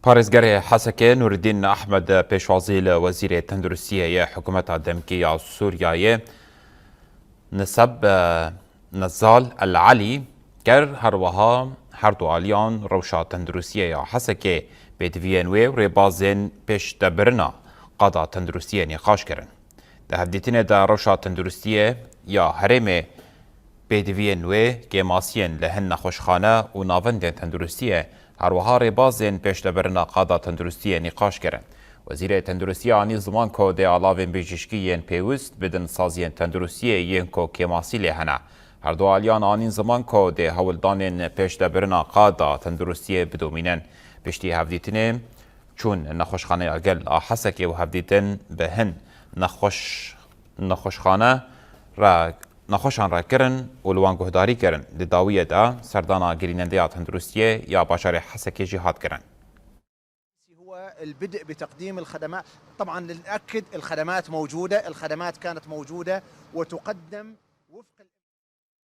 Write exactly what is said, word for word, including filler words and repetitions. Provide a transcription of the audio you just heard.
Parêzgerê Hesekê Nûreddîn Ehmed pêşwazî li Wezîrê Tenduristiyê yê Hikûmeta Demkî ya Sûriyeyê Niseb, e, Nezal El Elî kir, her wiha her du aliyan rewşa tenduristiyê ya Hesekê, pêdiviyên wê û rêbazên pêşdebirina qada tenduristiyê nîqaş kirin. Di hevdîtinê de rewşa tenduristiyê ya herêmê, pêdiviyên wê, kêmasiyên li hin nexweşxane û navendên tenduristiyê, her wiha rêbazên pêşdebirina qada tenduristiyê nîqaş kirin. Wezîrê Tenduristiya anî ziman ku dê alavên bijîşkî yên pêwist bidin saziyên tenduristiyê yên ku kêmasî lê hene. Her du aliyan anîn ziman ku dê hewldanên pêşdebirina qada tenduristiyê bidomînin. Piştî hevdîtinê çûn nexweşxaneya gel a Hesekê û hevdîtin bi hin nexweş-, nexweşxane re, nexweşan re kirin û li wan guhdarî kirin. Di dawiyê de serdana girînendeya tenduristiyê ya bajarê Hesekê jî hat kirin. هو البدء بتقديم الخدمات. طبعا لنأكد الخدمات موجودة، الخدمات كانت موجودة وتقدم وفق